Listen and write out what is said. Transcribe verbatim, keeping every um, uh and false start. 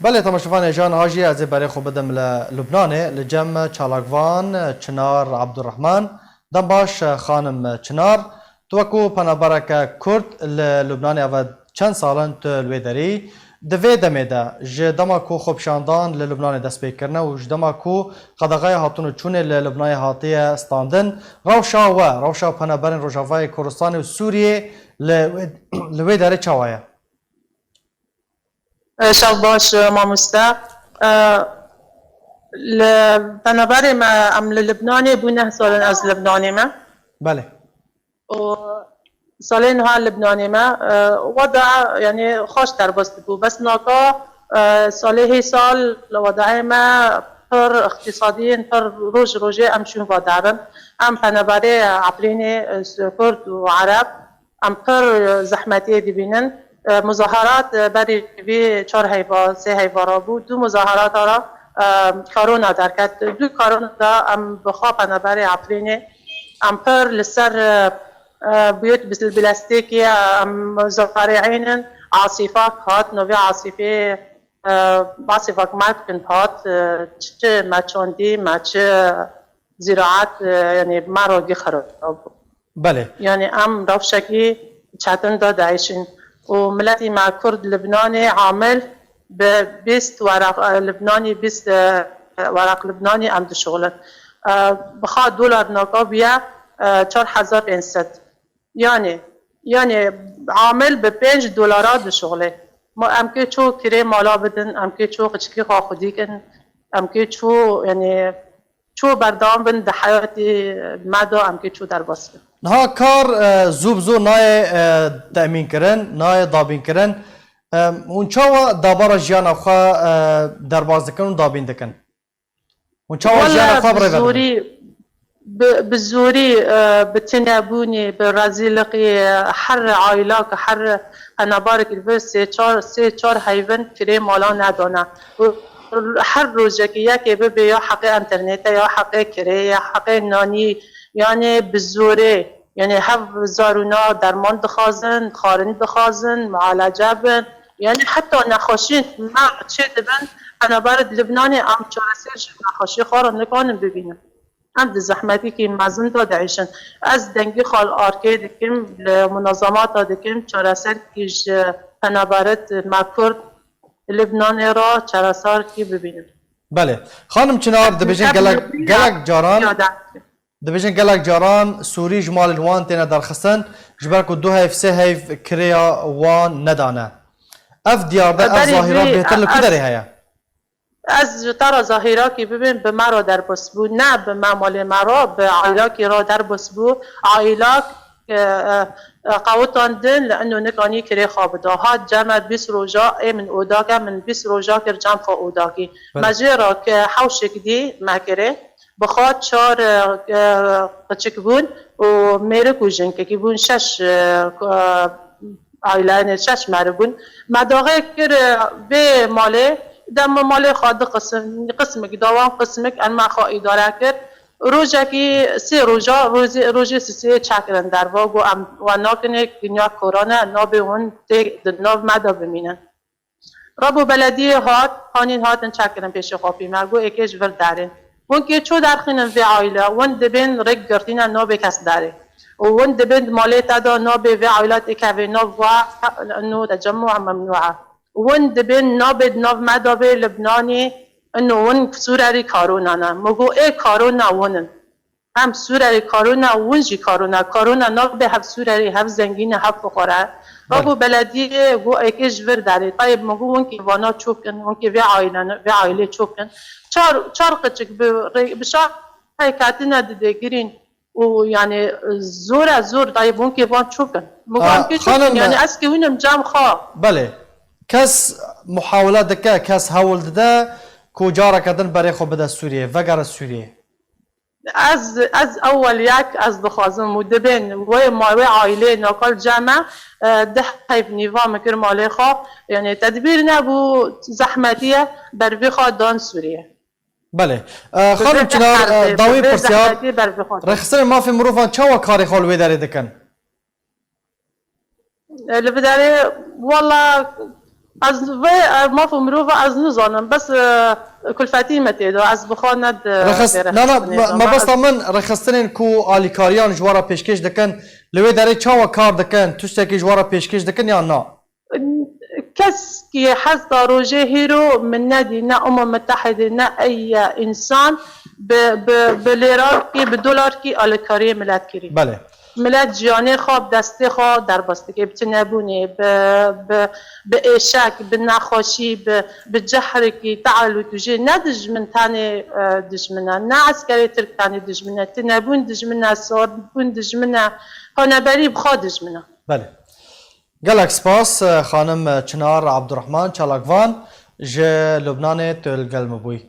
Belê, temaşevanê, ji niha jî ez ê berê xwe bidim li Lubnanê, li cem çalakvan Çinar Abdurrahman. Dem baş, xanim Çinar. Tu wekû penabereke Kurd li Lubnanê eve çend sal in tu li wê derî. Di vê demê de, ji dema ku xwepişandan li Lubnanê dest pê kirine û ji dema ku qedexeya hatin û çûnê li Lubnanê hatiye standin, rewşa we, rewşa penaberên Rojavayê Kurdistanê û Sûriyê li wê, li wê derê çawa ye? E, şev baş, e, mamoste. E, li penaberê me, em li Libnanê bû neh sal in ez Libnanê me. Belê. Û salê niha Libnanê me, e, weda, yanî xweş derbas dibû. Bes naka, e, salê hê sal li wedayê me pir iqtîsadî in, pir roj rojê em çûn va derin. Em penaberê Efrînê, e, Kurd û Ereb, em pir zehmetiyê dibînin. E, muzaherat, e, berî vî çar heyva, sê heyva re bû. Du muzaherata re, e, karona derket. Du karona de em bi xwe penaberê Efrînê, em pir li ser, e, e, buyot bil-, bilestêkê, e, em zareyînin. Asîfak hat, novê asîfê, e, asîfak me dikin hat, e, çi me çandî, me çi zîraet, e, yanî me ragî xirab bû. Belê. Yanî em rewşekî çetin de diêşin. Û miletî me Kurd Libnanê amil bi bîst weraq, e, Libnanî, bîst, e, weraq Libnanî em dişuxulin. E, bixa dolar naka bûye, e, çar hezar pênc sed. Yanî, yanî amil bi pênc dolara dişuxulê. Ma em kê ço kirê mala bidin, em kê ço qiçikî xwe xwedî kin, em kê ço, yanî, ço berdewam bin di heyatê me de, em kê ço derbas bin. Niha kar, e, zû bi zû nayê, e, temîn kirin, nayê dabîn kirin. E, hûn çawa dabara jiyana xwe, e, derbas dikin û dabîn dikin? Hûn çawa jiyana Wele xwe bi bi rê ve dibin? Zorî, bi, bi zorî, e, bi tinebûnê, bi rezîliqî, e, her aîlak, her penaberek li vir sê çar, sê çar heyvin kirê mala nedane. Û her rojekî yekê bibe ya heqê înternetê, ya heqê kirê, ya heqê nanî, yanî bi zorê, yanî hev zarûna derman dixwazin, xwarin dixwazin, mualece bin. Yanî heta nexweşiyên me çê dibin, penaber di Libnanê em çareser ji nexweşiyê xwe re nikanin bibînin. Em di zehmetîkî mezin de diêşin. Ez dengî xwe li arkê dikim, li munezemata dikim, çareserkî ji penaberit me Kurd Libnanê re çareserkî bibînin. Belê. Xanim Çinar, dibêjin Ev gelek, yekî gelek caran, ya de. Dibêjin gelek caran Sûrî ji malên wan têne derxistin, ji ber ku du heyv, sê heyv kirêya wan nedane. Ev diyar de, ev Berî zahîra vî, bêhtir li ku ez derê heye? Ez ji te re zahîrakî bibêm, bi me re derbas bû. Ne bi me malê me re, bi aîlakî re derbas bû. Aîlak, e, e, e, qewitandin li ino nikanî kirê xwe bida. Hat cem me bîst roja, ê min odak e, min bîst roja kir cem xwe odakî. Belê. Me jê re ke hewşek dî me kirê. Bi xwe çar, e, e, qiçik bûn û mêrik û jinkekî bûn, şeş, e, ku, e, aîleyanê şeş merî bûn. Me daxê kir, e, vê malê, de me malê xwe du qisim, qismik da wan, qismik em me xwe îdare kir. Rojekî sê roja, rojê, rojê sisê çekirin derva, got, "Em we nakinê, dinya koran e, nabê hûn tê di nav me de bimînin." Rebo belediyê hat, hanîn hatin çekirin pêşê xapî me, got, "Êkê ji vir derên." Hûn kê ço derxînin vê aîle, hûn dibên rêk girtîne, nabê kes derê. Û hûn dibên di malê te de nabê vê aîle têkevê nav we, ino tecemû em memnû e. Hûn dibên nabê di nav me de bê Libnanî, ino hûn Sûrerî karona ne. Min got, "Ê karona hûn in." Em Sûrerê karona, hûn jî karona. Karona nabe hev Sûrerê, hev zengîn e, hev fiqare. Belê. Rebo belediyê got, "Êkê ji vir derê." Tayê min got, "Hûn kê vana ço kin, hûn kê vê aîlene, vê aîlê ço kin." Çar, çar qiçik bi rê-, bi şahê ketine didê girîn û, yanî, zor e, zor, tayê hûn kê van ço kin. Min got, "Em kê ço kin?" Yanî ez kê hûnim cem xwe. Belê. Kes muhawele dike, kes hewl dide ku careke din berê xwe bide Sûriyê, vegere Sûriyê. Ez, ez ewel yek ez dixwazim û dibên wê ma-, wê aîlê nakal cem e, e, deh heyv nîva min kir malê xwe, yanî tedbîr nebû, zehmetî ye, ber vê xwe dan Sûriyê. Belê. E, Xanim Çinar, e, dawî pirsiyar, zehmetî ber vê xwe dan. Rêxistinên mafê mirovan çawa karê xwe li wê derê dikin? E, li vê derê, wela, Ez vê, e, maf û mirova ez nizanim, bes, e, kulfetî me tê de, ez bi xwe ne di Rexist-, vê na, na, rexistinê me, de me. Mebesta min rexistinên ku alîkariyan ji we re pêşkêş dikin, li wê derê çawa kar dikin, tiştekî ji we re pêşkêş dikin yan na? Keskî heta rojê hîro min nedî, ne Umem Mitehidê, ne ey însan bi, bi, bi lêrakî, bi dolarkî alîkariyê milet kirî. Belê. Milet jiyanê xwe bi destê xwe derbas dike, bi tunebûnê, bi, bi, bi êşek, bi nexweşî, bi, bi cehrekî, teal û tûjê. Ne dijmin tenê, e, dijmin e, ne eskerê Tirk tenê dijmin e, tunebûn dijmin e, sorbûn dijmin e, xaneberî bi xwe dijmin e. Belê. Gelek spas, e, xanim Çinar Abdurrahman, çalakvan ji Lubnanê tu li gel me bûyî.